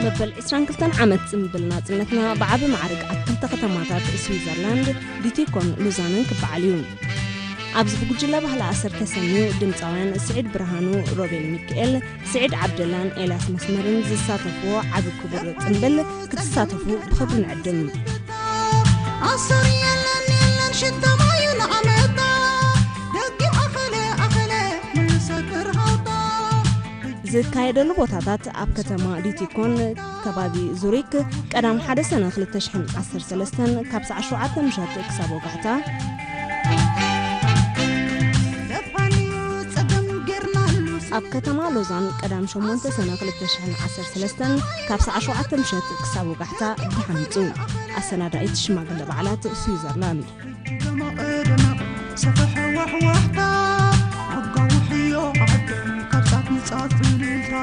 መበል ዕስራን ክልተን ዓመት ጽምብል ናጽነትና ብዓቢ ማዕርግ ኣብ ክልተ ከተማታት ስዊዘርላንድ ዲቲኮን ሉዛንን ክበዓል እዩ። ኣብዚ ብጉጅለ ባህሊ ኣሰር ተሰንዩ ድምፃውያን ስዒድ ብርሃኑ፣ ሮቤል ሚካኤል፣ ስዒድ ዓብደላን ኤልያስ መስመርን ዝሳተፍዎ ዓቢ ክቡር ጽምብል ክትሳተፉ ብኽብሪ ንዕድም። ኣሰር የለን የለን ሽታ ማዩ ንዓመታ ደጊ ኣኸለ ኣኸለ ምልሰ ቅርሃውታ ዝካየደሉ ቦታታት ኣብ ከተማ ዲቲኮን ከባቢ ዙሪክ ቀዳም ሓደ ሰነ ክልተ ሽሕን ዓሰርተ ሰለስተን ካብ ሰዓት ሸውዓተ ምሸት ክሳብ ወጋሕታ። ኣብ ከተማ ሎዛን ቀዳም ሸሞንተ ሰነ ክልተ ሽሕን ዓሰርተ ሰለስተን ካብ ሰዓት ሸውዓተ ምሸት ክሳብ ወጋሕታ ብሓንጹ። ኣሰናዳኢት ሽማግለ በዓላት ስዊዘርላንድ። ደመቕ ደመቕ ሰፈሐ ዋሕዋሕታ ኣጋውሕዮ ዓደይ ካብ ጻት ንጻት እልልታ